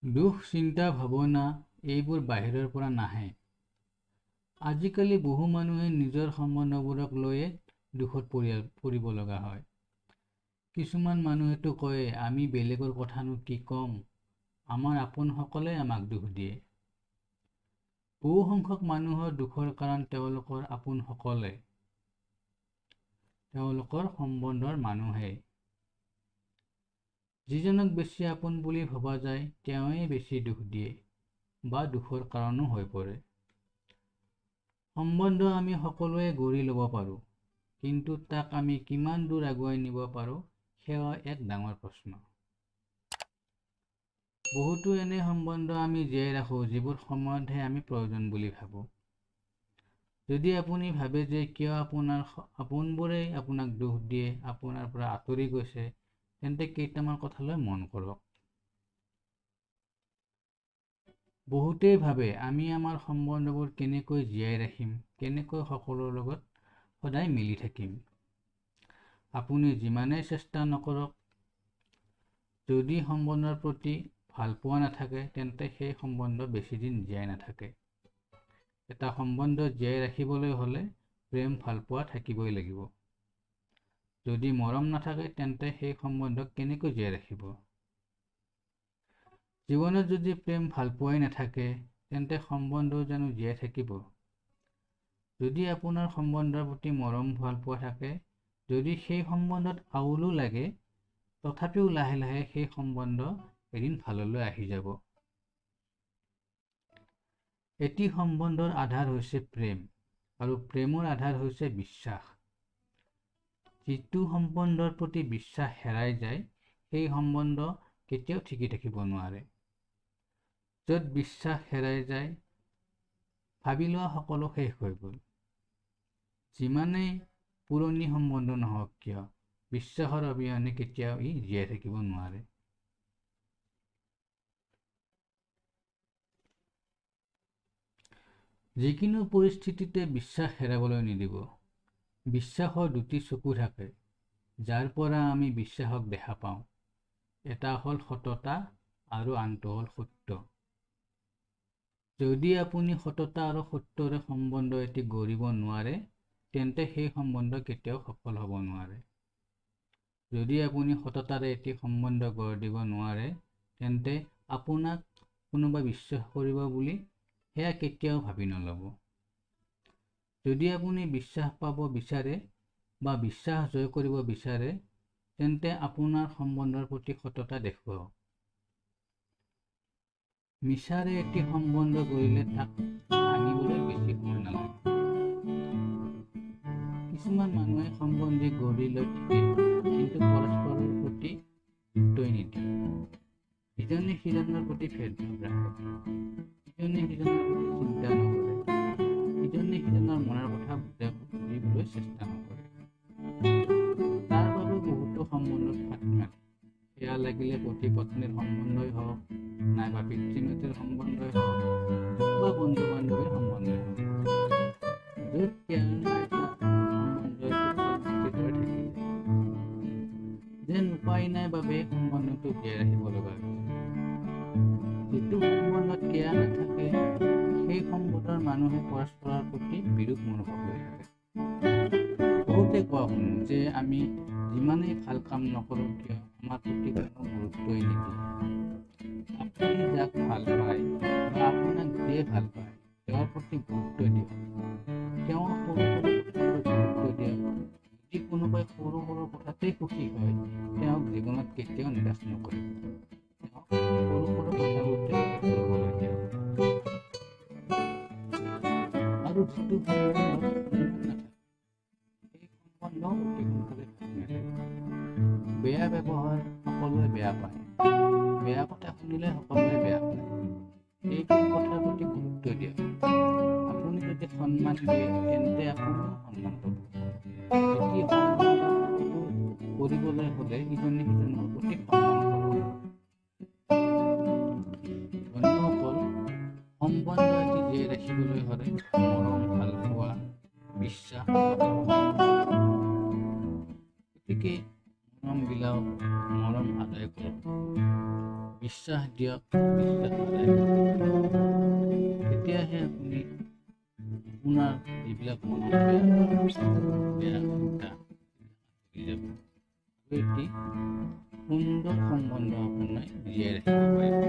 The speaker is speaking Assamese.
দুখ, চিন্তা, ভাৱনা এইবোৰ বাহিৰৰ পৰা নাহে। আজিকালি বহু মানুহে নিজৰ সম্বন্ধবোৰক লৈয়ে দুখত পৰিব লগা হয়। কিছুমান মানুহেতো কয়, আমি বেলেগৰ কথানো কি ক'ম, আমাৰ আপোনসকলে আমাক দুখ দিয়ে। বহুসংখ্যক মানুহৰ দুখৰ কাৰণ তেওঁলোকৰ আপোনসকলে, তেওঁলোকৰ সম্বন্ধৰ মানুহেই। যিজনক বেছি আপোন বুলি ভবা যায় তেওঁৱেই বেছি দুখ দিয়ে বা দুখৰ কাৰণো হৈ পৰে। সম্বন্ধ আমি সকলোৱে গঢ়ি ল'ব পাৰোঁ, কিন্তু তাক আমি কিমান দূৰ আগুৱাই নিব পাৰোঁ সেয়া এক ডাঙৰ প্ৰশ্ন। বহুতো এনে সম্বন্ধ আমি জীয়াই ৰাখোঁ যিবোৰ সময়তহে আমি প্ৰয়োজন বুলি ভাবোঁ। যদি আপুনি ভাবে যে কিয় আপোনাৰ আপোনবোৰেই আপোনাক দুখ দিয়ে, আপোনাৰ পৰা আঁতৰি গৈছে, তেন্তে কেইটামান কথালৈ মন কৰক। বহুতেই ভাবে আমি আমাৰ সম্বন্ধবোৰ কেনেকৈ জীয়াই ৰাখিম, কেনেকৈ সকলোৰ লগত সদায় মিলি থাকিম। আপুনি যিমানেই চেষ্টা নকৰক, যদি সম্বন্ধৰ প্ৰতি ভালপোৱা নাথাকে তেন্তে সেই সম্বন্ধ বেছিদিন জীয়াই নাথাকে। এটা সম্বন্ধ জীয়াই ৰাখিবলৈ হ'লে প্ৰেম ভালপোৱা থাকিবই লাগিব। যদি মৰম নাথাকে তেন্তে সেই সম্বন্ধক কেনেকৈ জীয়াই ৰাখিব? জীৱনত যদি প্ৰেম ভালপোৱাই নাথাকে তেন্তে সম্বন্ধ জানো জীয়াই থাকিব? যদি আপোনাৰ সম্বন্ধৰ প্ৰতি মৰম ভালপোৱা থাকে, যদি সেই সম্বন্ধত আউলো লাগে, তথাপিও লাহে লাহে সেই সম্বন্ধ এদিন ভাললৈ আহি যাব। এটি সম্বন্ধৰ আধাৰ হৈছে প্ৰেম, আৰু প্ৰেমৰ আধাৰ হৈছে বিশ্বাস। যিটো সম্বন্ধৰ প্ৰতি বিশ্বাস হেৰাই যায়, সেই সম্বন্ধ কেতিয়াও ঠিকি থাকিব নোৱাৰে। য'ত বিশ্বাস হেৰাই যায়, ভাবি লোৱা সকলো শেষ হৈ গ'ল। যিমানেই পুৰণি সম্বন্ধ নহওক কিয়, বিশ্বাসৰ অবিহনে কেতিয়াও ই জীয়াই থাকিব নোৱাৰে। যিকোনো পৰিস্থিতিতে বিশ্বাস হেৰাবলৈ নিদিব। বিশ্বাসৰ দুটি চকু থাকে, যাৰ পৰা আমি বিশ্বাসক দেখা পাওঁ। এটা হ'ল সততা আৰু আনটো হ'ল সত্য। যদি আপুনি সততা আৰু সত্যৰে সম্বন্ধ এটি গঢ়িব নোৱাৰে, তেন্তে সেই সম্বন্ধ কেতিয়াও সফল হ'ব নোৱাৰে। যদি আপুনি সততাৰে এটি সম্বন্ধ গঢ় দিব নোৱাৰে, তেন্তে আপোনাক কোনোবা বিশ্বাস কৰিব বুলি সেয়া কেতিয়াও ভাবি নল'ব। যদি আপুনি বিশ্বাস পাব বিচাৰে বা বিশ্বাস জয় কৰিব বিচাৰে, তেন্তে আপোনাৰ সম্বন্ধৰ প্ৰতি সততা দেখুৱাওক। মিছাৰে এটি সম্বন্ধ গঢ়িলে তাক ভাঙিবলৈ বেছি সময় নালাগে। কিছুমান মানুহে সম্বন্ধ গঢ়ি লৈ ঠিকেই, কিন্তু পৰস্পৰৰ প্ৰতি গুৰুত্বই নিদিয়ে। ইজনে সিজনৰ প্ৰতি ভেদভাৱ ৰাখে, ইজনে সিজনৰ প্ৰতি চিন্তা নকৰে, ইজনে সিজনৰ মনৰ কথা বুজিবলৈ চেষ্টা নকৰে। তাৰ বাবে বহুতো সম্বন্ধত ফাট মেলে। সেয়া লাগিলে পতি পত্নীৰ সম্বন্ধই হওক, নাইবা পিতৃ মাতৃৰ সম্বন্ধই হওক, বা বন্ধু বান্ধৱীৰ সম্বন্ধই হওক। য'ত কেয়াৰ নাই তাত সম্বন্ধই দৰে থাকি যায়। যেন উপায় নাই বাবে সম্বন্ধটো জীয়াই ৰাখিব লগা হৈছে। যিটো সম্বন্ধত কেয়াৰ নাথাকে, সেই সম্বন্ধৰ মানুহে পৰস্পৰৰ প্ৰতি বিৰূপ মনোভাৱ লৈ থাকে। বহুতে কোৱা শুনো যে আমি যিমানেই ভাল কাম নকৰোঁ কিয়, আমাৰ প্ৰতি কোনো গুৰুত্বই নিদিয়ে। আপুনি যাক ভাল পায় বা আপোনাক যিয়ে ভাল পায়, তেওঁৰ প্ৰতি গুৰুত্ব দিয়ক। তেওঁৰ সৰু সৰু কথাবোৰত গুৰুত্ব দিয়ক। যদি কোনোবাই সৰু সৰু কথাতেই সুখী হয়, তেওঁক জীৱনত কেতিয়াও নিৰাশ নকৰিব। তেওঁক সৰু সৰু কথাবোৰতে সুখী হ'বলৈ দিয়ক। আৰু যিটো সম্বন্ধত সন্মান নাথাকে, সেই সম্বন্ধ অতি সোনকালে ভাঙি মেলে। বেয়া ব্যৱহাৰ সকলোৱে বেয়া পায়, বেয়া কথা শুনিলে সকলোৱে বেয়া পায়। এইবোৰ কথাৰ প্ৰতি গুৰুত্ব দিয়ক। আপুনি যদি সন্মান দিয়ে, তেন্তে আপুনিও সন্মান পাব। এটি সম্বন্ধ কৰিবলৈ হ'লে ইজনে সিজনৰ প্ৰতি সন্মান কৰক। বন্ধুসকল, সম্বন্ধ এটি জীয়াই ৰাখিবলৈ হ'লে মৰম, ভালপোৱা, বিশ্বাস, গতিকে মৰম বিলাওক, মৰম আদায় কৰক। বিশ্বাস দিয়ক, বিশ্বাস আদায় কৰক। তেতিয়াহে আপুনি আপোনাৰ যিবিলাক মনত বেয়া বেয়া চিন্তা আঁতৰি যাব আৰু এটি সুন্দৰ সম্বন্ধ আপোনাৰ জীয়াই ৰাখিব পাৰিব।